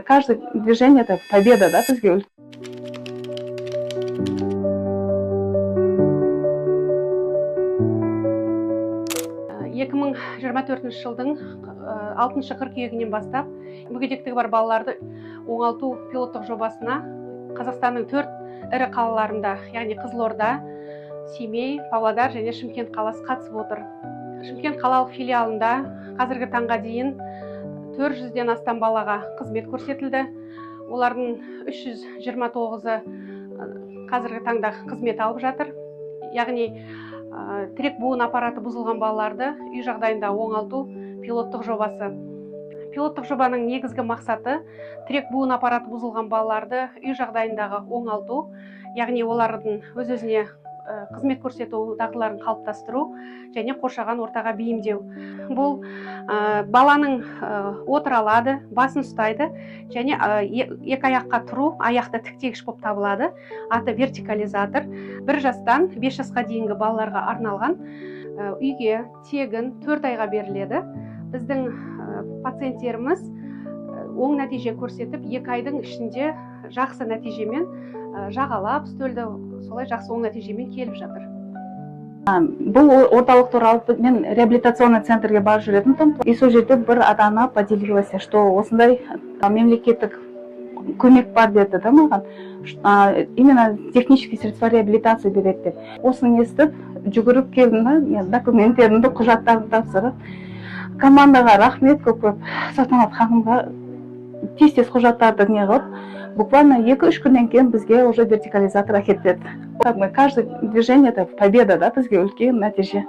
Каждое движение — это победа, да, бізге. 2024 жылдың 6 қыркүйегінен бастап мүгедектігі бар балаларды оңалту пилоттық жобасына Қазақстанның төрт ірі қалаларында, яғни Қызылорда, Семей, Павлодар және Шымкент қаласы қатысып отыр. Шымкент қалалық филиалында қазіргі таңға дейін 400-ден астам балаға қызмет көрсетілді. Олардың 329-ы қазіргі таңда қызмет алып жатыр. Яғни тірек буын аппараты бұзылған балаларды үй жағдайында оңалту пилоттық жобасы. Пилоттық жобаның негізгі мақсаты — тірек буын аппараты бұзылған балаларды үй жағдайындағы оңалту, яғни олардың өз өзіне қызмет көрсету дағдыларын қалыптастыру және қоршаған ортаға бейімдеу. Бұл баланың отыра алады, басын ұстайды және екі аяққа тұру, аяқты тіктегіш болып табылады. Аты вертикализатор. 1 жастан 5 жасқа дейінгі балаларға арналған. Үйге тегін 4 айға беріледі. Біздің пациенттеріміз оң нәтиже көрсетіп, 2 айдың ішінде жақсы нәтижемен жағалап үстелді, солай жақсы оң нәтижемен келіп жатыр. Бұл орталық туралы мен реабилитационный центрге барып жүретін тұғым, и сол жерде бір ата ана поделилась, что осындай мемлекеттік көмек бар деді да маған. Именно технические средства реабилитации береді деп. Осыны естіп, жүгіріп келдім да, мен документтерімді, құжаттарымды тапсырып. Командаға рахмет көп көп, Салтанат ханымға. Тез тез құжаттарды не қылып, буквально 2-3 күннен кейін бізге уже вертикализатор әкеліп берді. Как бы каждое движение — это победа, да, бізге үлкен нәтиже.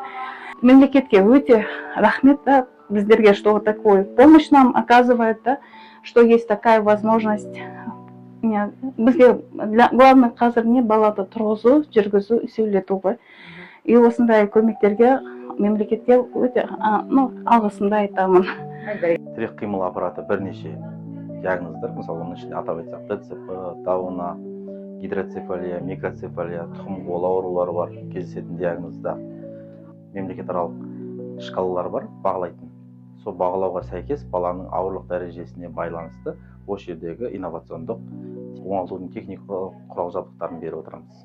Мемлекетке өте рахмет да біздерге, что вот такую помощь нам оказывает, да, что есть такая возможность. Не, бізге для главное қазір не баланы тұрғызу, жүргізу, сөйлету ғой. И осындай көмектерге мемлекетке өте ну, алғысымды айтамын. Тірек қимыл аппараты бірнеше диагноздар, мысалы, оның ішінде атап айтсақ, ДЦП, Дауна, гидроцефалия, микроцефалия, тұқым қуалау аурулары бар. Кездесетін диагнозда мемлекетаралық шкалалар бар бағалайтын. Сол бағалауға сәйкес баланың ауырлық дәрежесіне байланысты осы жердегі инновациондық оңалтудың техникалық құрал жабдықтарын беріп отырамыз.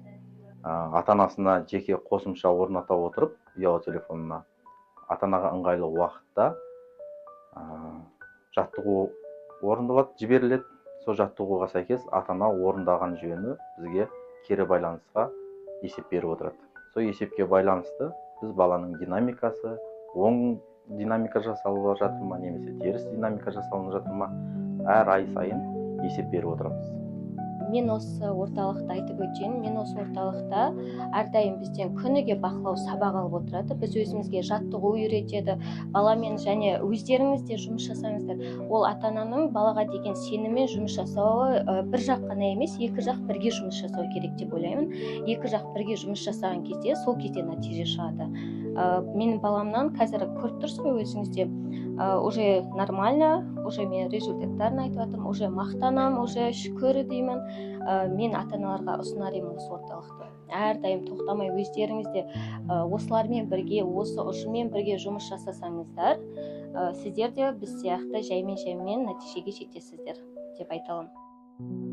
Ата анасына жеке қосымша орната отырып, ұялы телефонына ата анаға ыңғайлы уақытта жаттығу орындалады, жіберіледі. Сол жаттығуға сәйкес ата ана орындаған жүйені бізге кері байланысқа есеп беріп отырады. Сол есепке байланысты біз баланың динамикасы оң динамика жасалып жатыр ма немесе теріс динамика жасалынып жатыр ма, әр ай сайын есеп беріп отырамыз. Мен осы орталықты айтып өтейін. Мен осы орталықта әрдайым бізден күніге бақылау сабақ алып отырады. Біз өзімізге жаттығу үйретеді баламен және өздеріңіз де жұмыс жасаңыздар. Ол ата ананың балаға деген сеніммен жұмыс жасауы, бір жақ қана емес, екі жақ бірге жұмыс жасау керек деп ойлаймын. Екі жақ бірге жұмыс жасаған кезде, сол кезде нәтиже шығады. Менің баламнан қазір көріп тұрсыз ғой өзіңіз де, уже нормально, уже мен результаттарын айтып жатырмын, уже мақтанамын, уже шүкір деймін. Мен ата аналарға ұсынар едім осы орталықты. Әрдайым тоқтамай өздеріңіз де осылармен бірге, осы ұжыммен бірге жұмыс жасасаңыздар, сіздер де біз сияқты жаймен жаймен нәтижеге жетесіздер деп айта аламын.